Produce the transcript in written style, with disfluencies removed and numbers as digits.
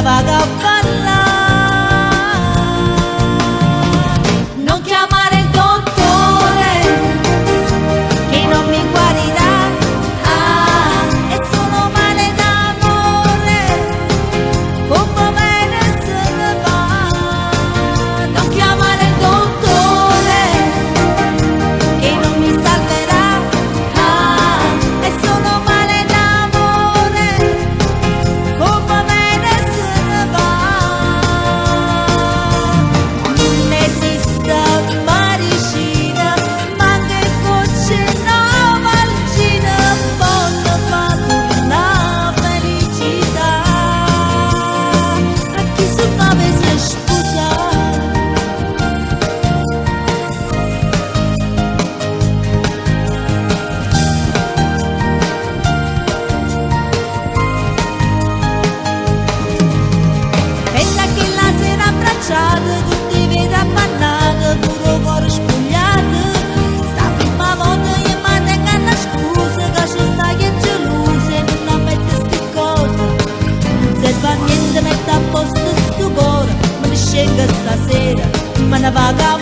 Vago a ballà. Non chiamare il dottore che non mi guarirà. Ah, è solo male d'amore, come bene se ne va. Non chiamare il dottore che non mi salverà. Ah, è solo male d'amore, come bene se ne va. Non esiste medicina, ma che gocce Novalgina possono far tornare felicità a chi su nave si è sposato. Pensa che la sera abbracciata, tutti vede appannata, pure il cuore spogliato. Sta prima volta io mi tengo una scusa, che ci sta che è gelosa e non ammette ste cose. Non serve a niente, metto a posto sto cuore, me ne scelgo stasera, me ne vado a